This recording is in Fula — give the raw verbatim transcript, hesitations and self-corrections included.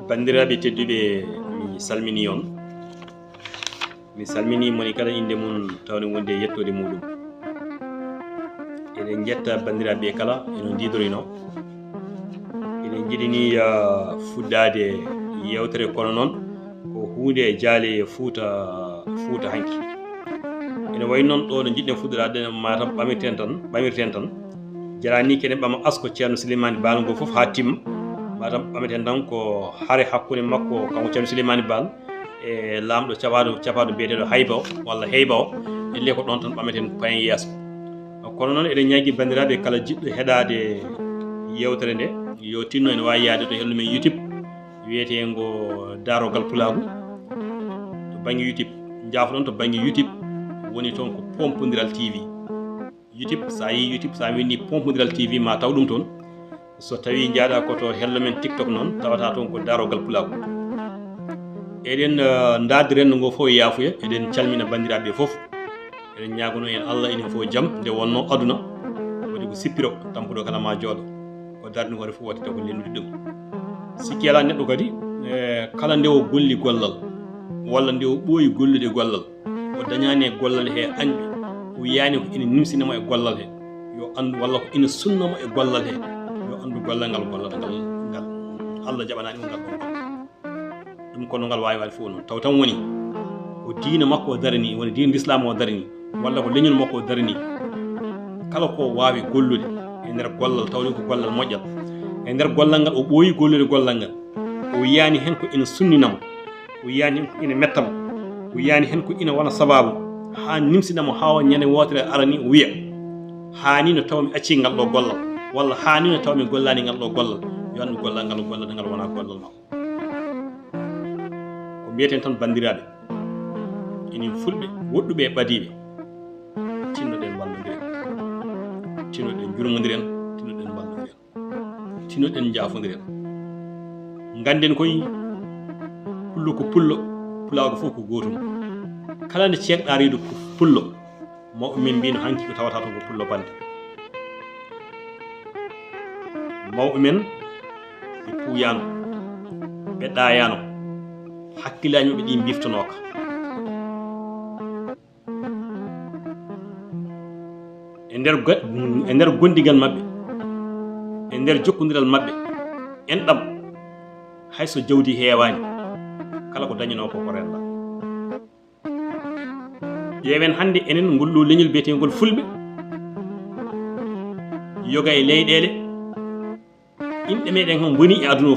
Banndiraaɓe tedduɓe, mi salminii on. Mi salminii moni kala innde mum tawde wonde e yettoode muuɗum. Eɗen njetta banndiraaɓe kala eno ndiidorino. Eɗen njiɗi ni, ah, fuɗɗaade yeewtere, kono noon ko huunde e jaale Fuuta, Fuuta hanki. Ene wayi noon ɗo no njiɗɗen fuɗɗoraade, matam ɓamirten tan, ɓamirten tan. Jarani kene ɓama asko Ceerno Souleymane Baal ngo fof haa timma. Matam ɓameten tan ko hare hakkunde makko, kanko Ceerno Souleymane Baal, e laamɗo capaɗo, capaɗo biyeteeɗo Hayba o, walla Heyba o. Elle ko ɗon tan ɓameten ko payen yeeso. Kono noon eɗen ñaagii banndiraaɓe kala jiɗɗo heɗaade yeewtere nde, yo tinno ene waawi yahde to hello men YouTube, wiyeteengo Daarogal Pulaagu. To bannge YouTube, njaafoɗon to bannge YouTube, woni toon ko Pompondiral T V. YouTube, so a yii YouTube, so a winndi Pompondiral T V, ma taw ɗum toon. So tawii njaaɗa ko to hello men TikTok noon, tawata toon ko Daarogal Pulaagu. Eɗen, eh, ndaardi renndo ngo fof e yaafuya, eɗen calmina banndiraaɓe fof. Eɗen ñaagono en Allah enen fof jam, nde wonnoo aduna, waɗi ko sippiro, tampuɗo kala ma jooɗo. Ko darni hoore fof waɗi taw ko lelnude ɗum. Sikki alaa neɗɗo kadi, eh, kala nde o golli gollal, walla nde o ɓooyi gollude gollal, o dañaani e gollal he añɓe, o yiyaani ko ina nimsina mo e gollal he, yo anndu, walla ko ina sunna mo e gollal he, yo anndu gollal ngal, gollal ngal, ngal Allah jaɓanaani mo ngal ɗon gollal. Ɗum ko no ngal waawi waɗde fof noon. Taw tan woni ko diina makko o darani, woni diina Lislaam o darani, walla ko leñol makko o darani. Kala ko waawi gollude e nder gollal, tawde ko gollal moƴƴal. E nder gollal ngal, o ɓooyi gollude gollal ngal. O yiyaani heen ko ina sunnina mo. O yiyaani heen ko ina metta mo. O yiyaani heen ko ina wona sabaabu haa nimsina mo, haa o ñande wootere arani o wiya, "Haa ni no taw mi accii ngal ɗo gollal, walla haa ni no taw mi gollaani ngal ɗo gollal." Yo anndu gollal ngal o gollata ngal wona gollal makko. Ko mbiyeten tan, banndiraaɓe, enen fulɓe woɗɗuɓe e ɓadiiɓe, tinnoɗen mballondiren, tinnoɗen njurmondiren, tinnoɗen mballondiren, tinnoɗen njaafondiren. Ngannden koy, pullo ko pullo, pulaagu fof ko gootum. Kala nde ceekɗaa reedu pullo, mawɓe men mbino hanki ko tawata toon ko pullo bannde. Mawɓe men ɓe puuyaano, ɓe ɗaayaano, hakkillaaji maɓɓe ɗi mbiftonooka. E nder go-, e nder gondigal maɓɓe, e nder jokkondiral maɓɓe, enɗam, hay so jawdi heewaani, kala ko dañanoo ko, ko renda. Ƴeewen hannde enen ngol ɗo leñol biyeteengol Fulɓe, yoga e leyɗeele, inɗe meɗen kam ngoni e aduna o fof.